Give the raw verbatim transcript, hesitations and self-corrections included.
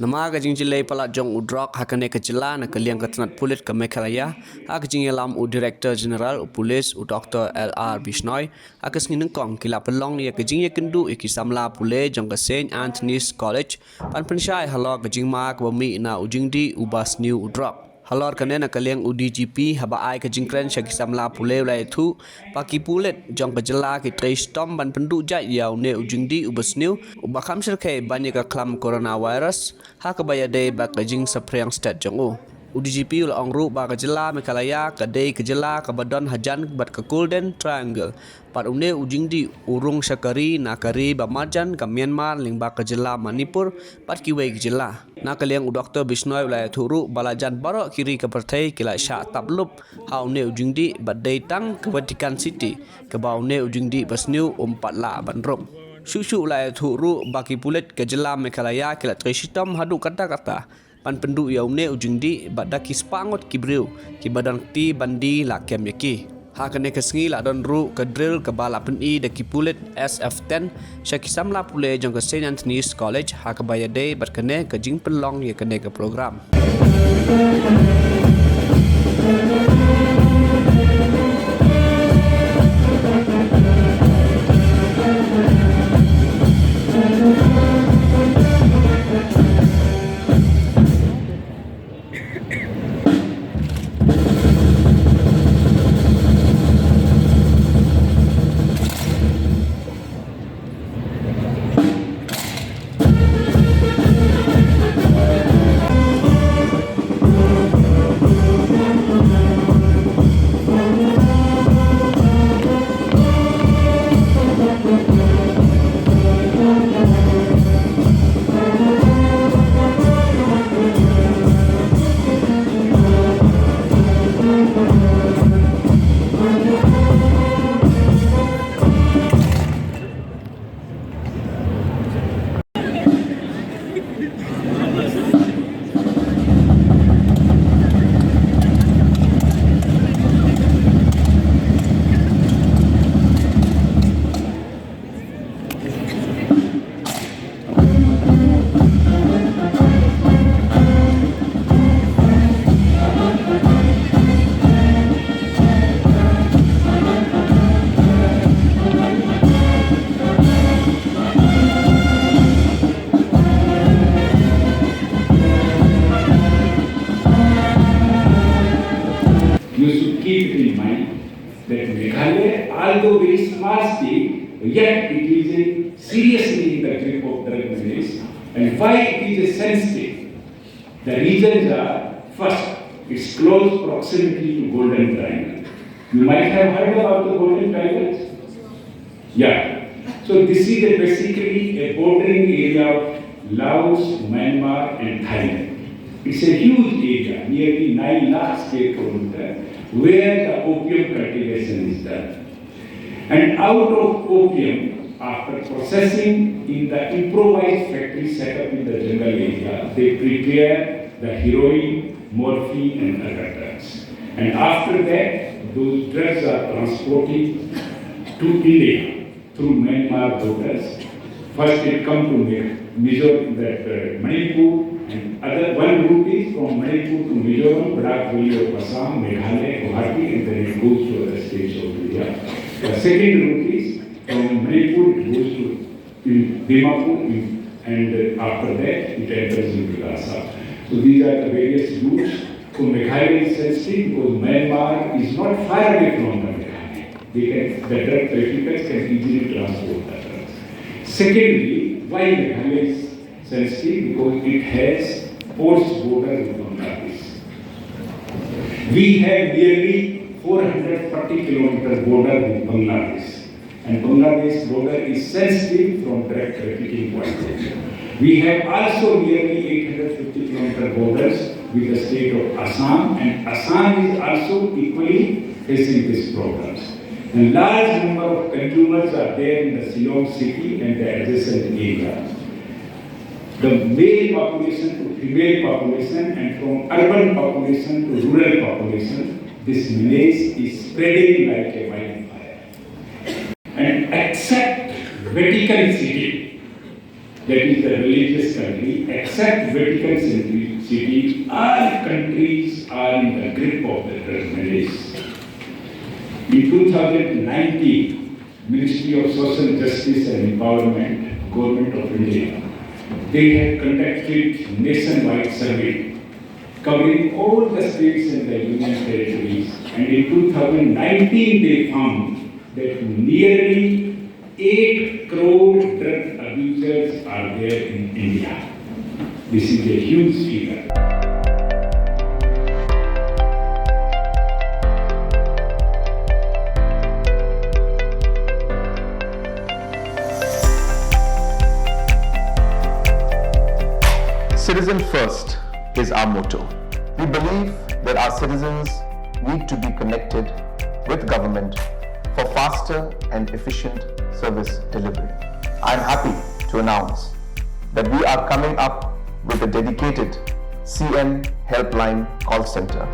Namar ka jingjyllei palat jong u drok ha kane ka jylla, na ka liang ka tnat pulit ka Meghalaya, ha ka jingïalam u Director General u Police u Doctor L R Bishnoi, ha ka sngi nyngkong ki la pynlong ïa ka jingïakynduh ïa ki samla pule jong ka Saint Anthony's College ban pynshai halor ka jingma kaba mih na u jingdih uba sniew u drok. Halor kane, na ka liang u D G P haba ai ka jingkren sha ki samla pule u la ïathuh ba ki pulit jong ka jylla ki trei shitom ban pynduh jait ïa une u jingdih uba sniew uba kham shyrkhei ban ïa ka khlam coronavirus, ha kaba ïadei bad ka jingsaphriang stet jong u. U D G P u la ong ruh ba ka jylla Meghalaya ka dei ka jylla kaba don hajan bad ka Golden Triangle, bad une u jingdih u rung sha ka ri na ka ri ba marjan ka Myanmar lyngba ka jylla Manipur bad kiwei ki jylla. Na ka liang u Doctor Bishnoi u la ïathuh ruh ba la jan baroh ki ri ka pyrthei ki la shah tap lup ha une u jingdih bad dei tang ka Vatican City kaba une u jingdih ba sniew um pat lah ban rung. Shuh shuh u la ïathuh ruh ba ki pulit ka jylla Meghalaya ki la trei shitom haduh katta katta ban pynduh ïa une u jingdih bad da ki spah ngut ki briew kiba don kti ban die la kem ïa ki. Ha kane ka sngi la don ruh ka drill kaba la pyni da ki pulit S F ten sha ki samla pule jong ka Saint Anthony's College, ha kaba ïadei bad kane ka jingpynlong ïa kane ka program. You should keep it in mind that Meghalaya, although very small state, yet it is a seriously in the grip of drug menace. And why it is a sensitive? The reasons are, first, its close proximity to Golden Triangle. You might have heard about the Golden Triangle. Yeah. So this is a basically a bordering area of Laos, Myanmar and Thailand. It's a huge area, nearly nine lakh square kilometer, where the opium cultivation is done. And out of opium, after processing in the improvised factory set up in the jungle area, they prepare the heroin, morphine and other drugs. And after that, those drugs are transported to India through Myanmar borders. First it come to Mi-, Mizo-, that, uh, Manipur, and other one route is from Manipur to Mizoram, Barak Valley of Assam, Meghalaya, Guwahati, and then it goes to other states of India. The second route is from Manipur, it goes to in Dimapur, in, and, uh, after that it enters into the Assam. So these are the various routes. So Meghalaya is sensitive because Myanmar is not far away from the Meghalaya. They can, the drug traffickers can easily transport the drugs. Secondly, why Meghalaya is sensitive? Because it has porous border with Bangladesh. We have nearly four hundred forty kilometer border with Bangladesh, and Bangladesh border is sensitive from drug trafficking point of view. We have also nearly eight hundred fifty kilometer borders with the state of Assam, and Assam is also equally facing these problems. And large number of consumers are there in the Shillong city and the adjacent area. The male population to female population and from urban population to rural population, this menace is spreading like a wildfire. And except Vatican City, that is the religious country, except Vatican City, all countries are in the grip of the drug menace. In two thousand nineteen, Ministry of Social Justice and Empowerment, Government of India, they had conducted nationwide survey covering all the states and the union territories, and in two thousand nineteen they found that nearly eight crore drug abusers are there in India. This is a huge figure. Citizen first is our motto. We believe that our citizens need to be connected with government for faster and efficient service delivery. I am happy to announce that we are coming up with a dedicated C M Helpline call center.